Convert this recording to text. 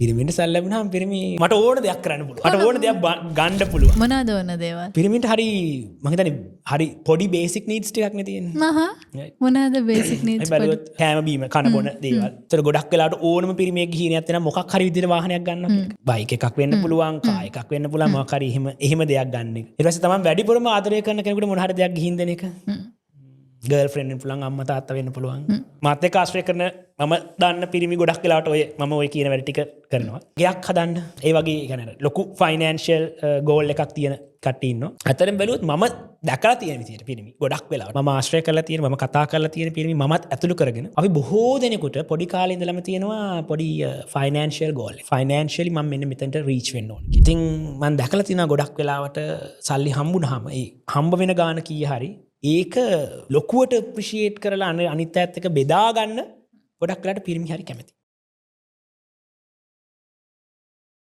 පිරිමින්ට සල්ලි ලැබුණාම පිරිමි මට ඕන දෙයක් කරන්න පුළුවන්. මට ඕන දෙයක් ගන්න පුළුවන්. මොනවද ඕන දේවල්? පිරිමින්ට හරි මං හිතන්නේ හරි පොඩි බේසික් නීඩ්ස් ටිකක් නේ තියෙන්නේ. මොනවද බේසික් නීඩ්ස්? අපි බැලුවොත් කෑම බීම කන බොන දේවල්. ඒතර ගොඩක් වෙලාවට ඕනම පිරිමියෙක්ගේ හීනයක් තියෙනවා මොකක් හරි විදිහට වාහනයක් ගන්නවා කියන එක. බයික් එකක් වෙන්න පුළුවන්, කාර් එකක් වෙන්න පුළුවන්, මොකක් හරි එහෙම එහෙම දෙයක් ගන්න එක. ඊට පස්සේ තමන් වැඩිපුරම ආදරය කරන කෙනෙකුට මොන හරි දෙයක් ගිහින් දෙන එක. ගර්ල් ෆ්‍රෙන්ඩ් වෙන්න පුළුවන්, අම්මා තාත්තා වෙන්න පුළුවන්. මාත් එක්ක ආශ්‍රය කරන මම දන්න පිරිමි ගොඩක් වෙලාවට ඔය මම ඔය කියන වැඩ ටික කරනවා. ගෙයක් හදන්න, ඒ වගේ ඒ කියන්නේ අර ලොකු ෆයිනෑන්ෂියල් ගෝල් එකක් තියෙන කට්ටිය ඉන්නවා. ඇත්තටම බැලුවොත් මම දැකලා තියෙන විදියට පිරිමි ගොඩක් වෙලාවට මම ආශ්‍රය කරලා තියෙන, මම කතා කරලා තියෙන පිරිමි මමත් ඇතුළු කරගෙන අපි බොහෝ දෙනෙකුට පොඩි කාලේ ඉඳලම තියෙනවා පොඩි ෆයිනෑන්ෂියල් ගෝල්. ෆයිනෑන්ෂියලි මම මෙන්න මෙතනට රීච් වෙන්න ඕන. ඉතින් මම දැකලා තියෙනවා ගොඩක් වෙලාවට සල්ලි හම්බුනහම ඒ හම්බ වෙන ගාන කීය හරි ඒක ලොකුවට ඇප්‍රීෂියේට් කරලා අනිත් අයත් එක්ක බෙදා ගන්න ගොඩක් වෙලාවට පිරිමි හරි කැමති.